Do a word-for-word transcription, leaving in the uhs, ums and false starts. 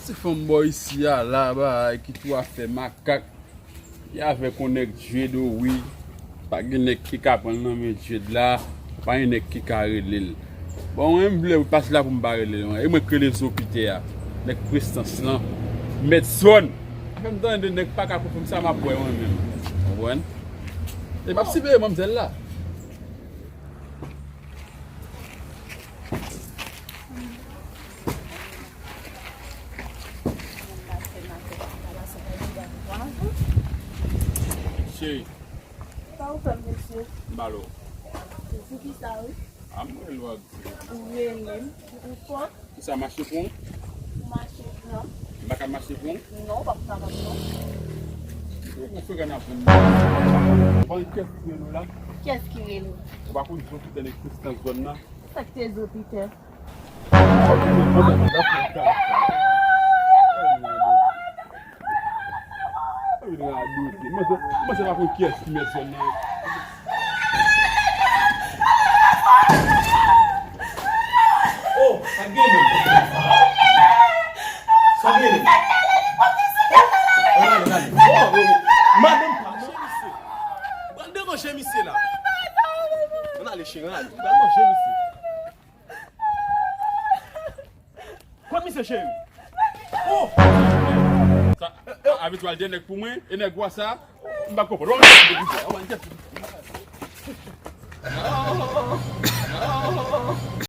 Ti fanm bò isi a la, bay, ki tou ap fè makak. Li avèk yon nèg Djed, o wi. Pa gen nèg ki ka pran l nan men Djed la. Pa gen nèg ki ka rele l. Bon, mwen, m vle pase la pou m pa rele l, mwen. E mwen k rele Zo Pitè a. Nèg Prestans lan. Mèt zòn. Fè m tande nèg pa ka konprann sa m ap wè mwen menm. Konprann? E m ap siveye manmzèl la. Cheri. Sa ou fè m, mesye? M ba l ou. Se sou ki sa, wi? A, m rele w ap di. Ou rele m? Ou fò? Pou sa mache pou ou? Pou mache, non. M pa ka mache pou ou? Non, ou p ap kapab, non. Ou, ou fè gana pou mwen. Ou pa konn kiyès ki rele w la? Kiyès ki rele w? Ou pa konn Zo Pitè nèg Prestans zòn nan? Sa k te Zo Pitè? Mwen se pa konn kiyès ki mèt zòn nan. Oh, sa gen menm. Sa gen menm. Ann ale, ann ale. Oh, oh. Madanm pa manje misye. Pral deranje misye la. Ann ale, cheri, ann ale. Pral manje misye. Kot misye, cheri? Oh! Sa, a, a, avè w al de nèg pou mwen, e nèg wa sa, m pa konprann. Ou an kèt, ou an kèt.